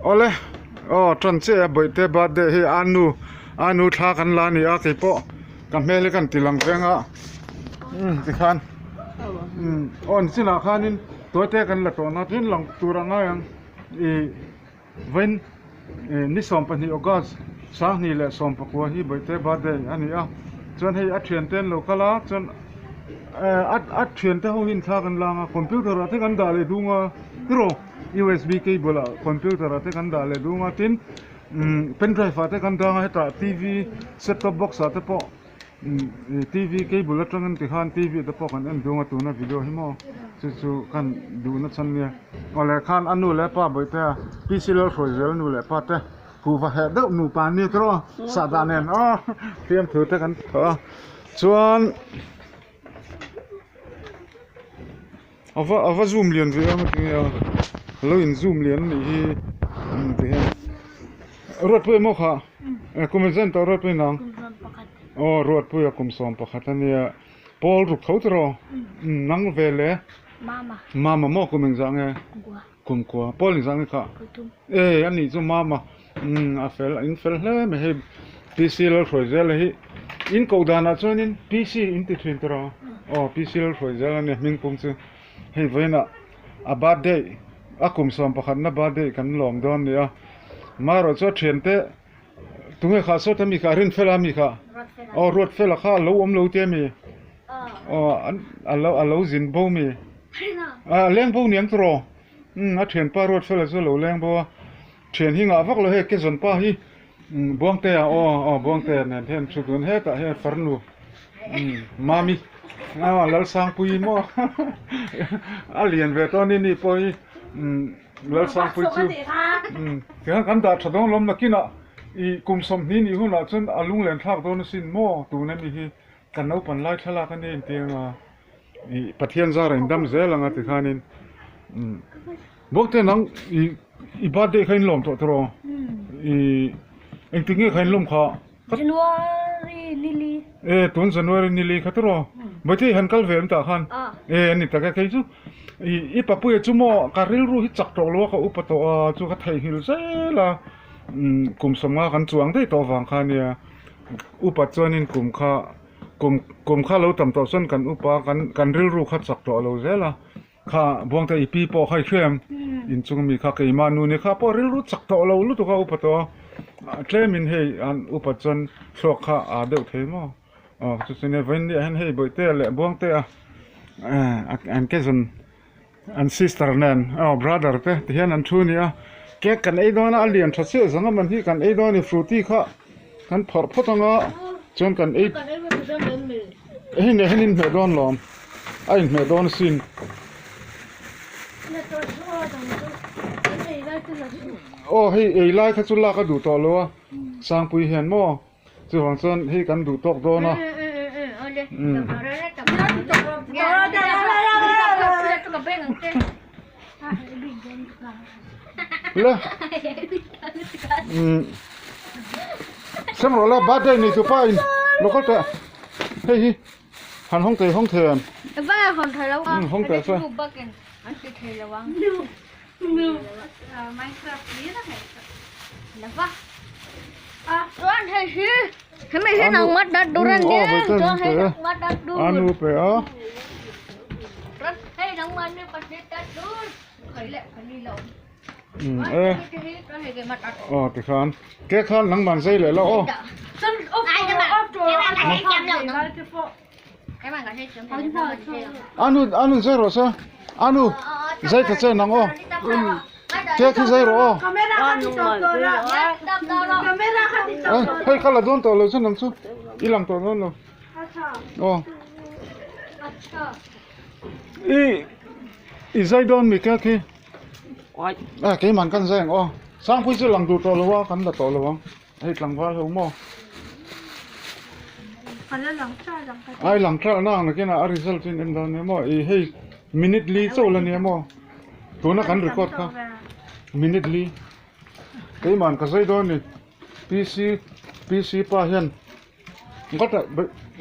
Awle aw tan chiah a bawihte birthday hi a nu a nu thla kan la a ni a keipawh ka hmel hi kan ti lang veng a umm tikhan umm aw nichinah khanin tuaite kan la tawhna tin lang tur a ngai ang ih vawiin ih ni 12 August 2019 hi bawihte birthday a ni a chuan hei a thiante an lo kal a chuan eh a thiante ho hi thla kan la ang a computer ah te kan dah leh dung a tiraw. Usb cable ah computer ah te kan dah leh dung a tin umm pen drive ah te kan dang a hetah tv set top box ah te pawh umm tv cable atangin tikhan tv te pawh kan en dung a tuna video hi maw chu chu kan duhna chhan nia awle khan a nu leh pa bawihte a pc lalhruai zel nu leh pa te huva heh deuh nupa an ni tawh a sahdah nen aw fiamthu te kan thawh a chuan. Ava ava zoom lian ve ang tinge a lo in zoom lian anih hi umm ti hian Ruatpuia maw kha kum engzat tawh Ruatpuia nang aw Ruatpuia kum 11 ania pawl ruk tho tiraw umm nang ve le mama maw kum engzah nge kum kua pawl engzah nge kha e anih chu mama umm a fel in fel hle mai hei PC Lalhruai zel hi in koh danah chuanin PC in ti thin tawh aw PC Lalhruai zel ania hming pum chu hei vawiinah a birthday a kum 11 na birthday kan lawm dawn a ni a marawh chu a thiante tunge kha sawta mi kha Rinfela mi kha aw Ruatfela kha a lo awm lo te a mi aw a lo zin bo mi a leng bo niang tawh umm a thianpa Ruatfela chu a lo leng bo a. Thian hi ngah vak lo hei ke zawn pa hi Buangtea aw aw Buangtea nen hian thu dun hetah hian farnu Mami aw Lalsangpuii maw a lian ve tawh a ni ni pawh hi Lalsangpuii chu tihian kan dah tha dawn lawm nakinah ih kum 20 nih hunah chuan a lunglen thlak dawn asin maw tuna mi hi kan naupan lai thlalak a ni inti anga ih Pathian zara indam zel anga tikhanin. Bawkte nang i i birthday kha in lawm tawh tawh rawh i engtik nge kha in lawm kha January nili e tun January nili kha tawh rawh Bawihte i han kal ve em tah khan e ani tak e kei chu i i papuia chu maw ka rilru hi chak tawh lo a ka upa tawh a chu ka theihnghilh zel a kum 50 kan chuang daih tawh avang kha ania upa chuanin kum kha kum kum kha lo tam tawh chuan kan upa kan kan rilru kha chak tawh lo zel a. Kha Buangte i pi pawh kha i hria em? Inchung mi kha keimah nu ni kha pawh rilru chak tawh lo lutuk a upa tawh a, tlemin hei an upa chuan thluak kha aa deuh thei maw? Aw chu chu nia vawiin niah hian hei Bawihtea leh Buangtea an cousin an sister nen aw brother te tihian an thu a ni a, cake kan ei dawn a a lian tha chiah zawng a man hi kan ei dawn a ni frutty kha kan phawrh phawt ang a chuan kan ei hei nen hian in hmeh dawn lawm. A inhmeh dawn asin. Aw hei ei lai kha chu lak a duh tawh lo a, Sangpui hian maw chuvang chuan hei kan duh tawk dawn a. Le Sem rawh la birthday nei tupa in lo kal teh hei hi. Han hawng thei hawng thei em? Va hawng thei lo a. Hawng thei sa. Bakin an ti thei lo ang. Minecraft ni na hei. Lava. A chuan hei hi. Hemi hi nang mat dat duran ni. Chuan hei nang mat dat dur. Anu pe a. Hei nang mat ni pasni dat dur. Khai le khani lo. E. Aw tikhan ke khan nangman zai leh lo aw. Anu anu zai rawh se anu zai ta che nang aw ke khi zai rawh aw. Hei kha la dawn tawh lo chu nang chu i lang tawh dawn lo aw. I i zai dawn mi ke khi. A keimah kan zai ang aw Sangpui chu lang duh tawh lo a kan la tawh lo ang hei tlangval ho maw ai lang tral na ang nakin a result chu in en dawn nia maw ih hei minute li chauh la nia maw tuna kan record kha minute li keimah ka zai dawn ni PC PC pa hian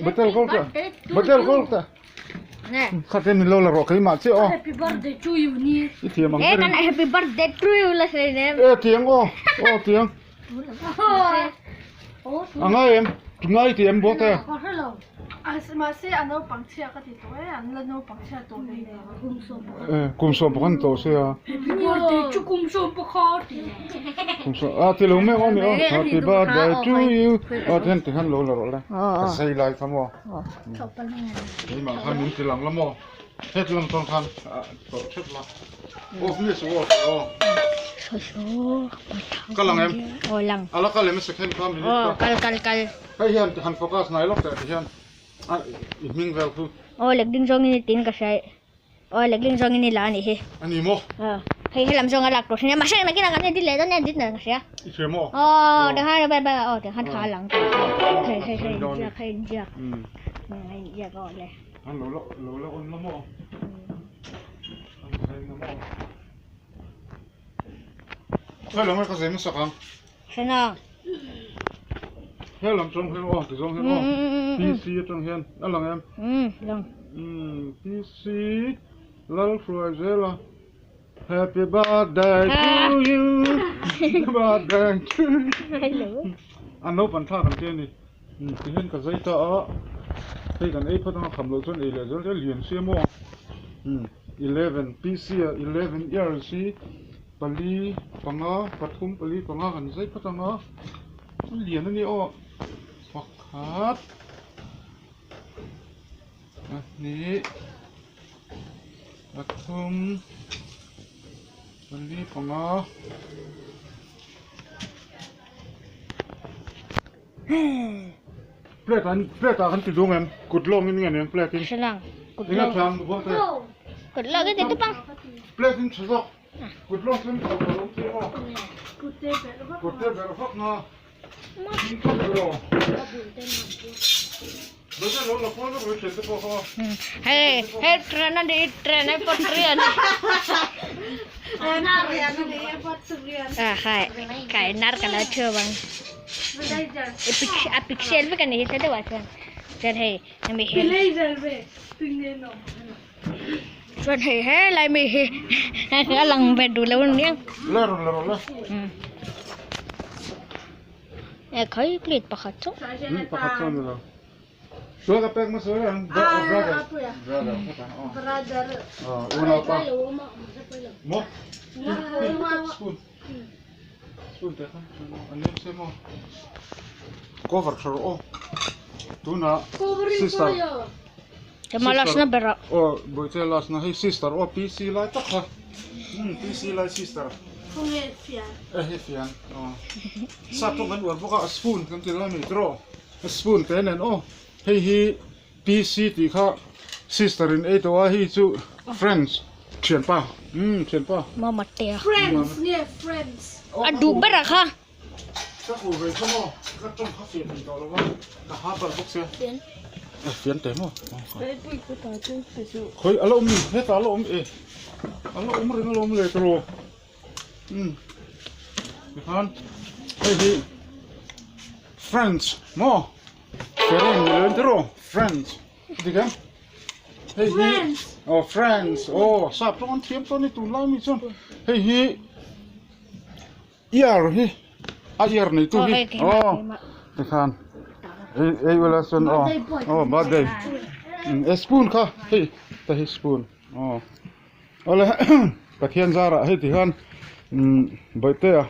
Betel goal ta Betel goal ta. Kha te min lo la rawh keimah chiah aw. Happy birthday to you ni. I thiam ang ber in. Happy birthday to you la sawi nem. E tiang aw aw tiang. A ngai em? Ngai ti em bawk e. Ka hre lo. Mahse a naupang chhia ka ti tawh e, an la naupang chhia tawh hle nen. Kum sawm pakhat. E kum sawm pakhat an tawh sia. Happy birthday chu kum sawm pakhat ti. Kum sawm a ti lo mek aw ni aw. Happy birthday to you. Aw tihian tihian lo la rawh le. Ka zai lai kha maw. Keimah khan min ti lang la maw. Het lam chuan khan tawrh hrep la. Off miss off aw. Kal ang em? Aw lang. A la kal em second kha minute kha. Aw kal kal kal. Hei hian han focus nai lawk teh ti hian a i hming vel khu. Aw lekding zawngin i tin ka hria. Aw lekding zawngin i la a nih hi. A ni maw? Aw hei helam zawng a lak tur hria mahse nakinah kan edit leh dawn nia edit dan ka hria. I hria maw? Aw tikhan bai bai aw tikhan kha a lang tawh. Hei hei hei inziak hei inziak. Hei inziak aw le. An lo la lo la on la maw? An zai na maw? Hei lam ka zai hmasak ang. Hre na. He lam chawng hian aw ti zawng hian aw PC atang hian a lang em? Umm lang. Umm PC Lalhruaizela Happy birthday to you Happy birthday to you An naupang thlak an ti a ni. Ti hian ka zai ta a, hei kan ei phawt anga kham loh chuan ei leh zel zel lian sia maw 11 PC ah 11 years hi pali panga pathum pali panga kan zai phawt anga lian a ni aw pakhat pahnih pathum pali panga. Plate an plate ah kan ti dung em kut lawng in nge nen plate in Hrelang kut eng a lawng thiam buak te kut lawng in ti tupang plate in tha zawk kut lawng chuan kau kau awm chiang aw Kut te berh vak kut te berh vak nga in khat ro Bata lo la pawl vek ro thian te pawh kha aw Hei hei train a ni train ai pawh train a khai kai nar ka lo thu bang a pixel vek a ni hi ta deuh ah chuan chuan hei hemi hi chuan hei helai mi hi a lang ve duh lo ania La rawn la rawn la e khai plate pakhat chu pakhat chu a ni lo Chuan ka pek hmasa ber ang brother brother brother unaupa maw spoon spoon te kha an nem se maw cover tha rawh aw tunah sister Kema last na ber ah aw bawihte last na hei sister aw PC lai tak kha PC lai sister e hei fian aw sap pawh kan uar bawk a spoon kan ti lai mai tiraw. Spoon te nen aw hei hi PC tih kha sister in ei tawh a hei chu friends thianpa umm thianpa Mama te a Friends nge friends a duh ber a kha ka ku ve kha maw ka tawng kha fian thei tawh lo va ka ha bal bawk sia e fian te maw khawi a la awm ni hetah a la awm e a la awm reng a la awm leh tawh umm tikhan hei hi French maw Feren ni lo tiraw French dik em hei hi aw French aw sap tawng an thiam tawh a ni tunlai mi chuan hei hi ear hi a ear nei tu hi aw tikhan ei ei ula chuan aw aw birthday e spoon kha hei ta hi spoon aw. Awle Pathian zarah hei ti hian Bawihtea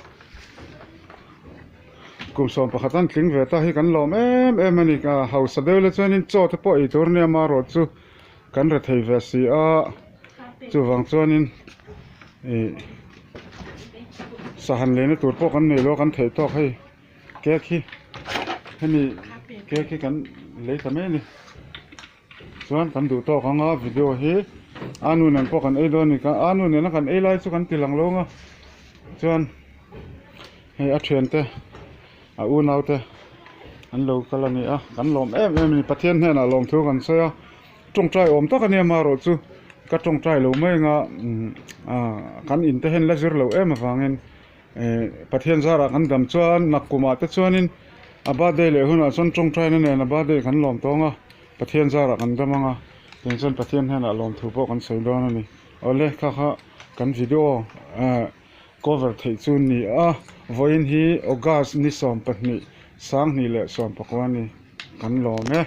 kum sawm pakhat an tling ve ta hi kan lawm em em a ni ka hausa deuh la chuanin chaw te pawh ei tur nia marawh chu kan re thei ve si a chuvang chuanin ih sahan leina tur pawh kan nei lo a kan theih tawk hei. Cake hi hemi cake hi kan lei ta mai a ni chuan kan duh tawk ang a video hi a nu nen pawh kan ei dawn a ni a nu nena kan ei lai chu kan ti lang lo ang a chuan hei a thiante a unau te an lo kal a ni a kan lawm em em a ni Pathian hnenah lawmthu kan sawi a tawngtai awm tak a nia amaherawhchu ka tawngtai lo mai ang a kan in te hian la zir lo em avangin. Eh Pathian zarah kan dam chuan nakkumah te chuanin a birthday leh hunah chuan tawngtaina nen a birthday kan lawm tawng a, Pathian zarah kan dam ang a. Tiang chuan Pathian hnenah lawmthu pawh kan sawi dawn a ni. Awle kha kha kan video eh cover theih chu ni a, vawiin hi August ni 12 sanghnih leh 19 a ni kan lawm e.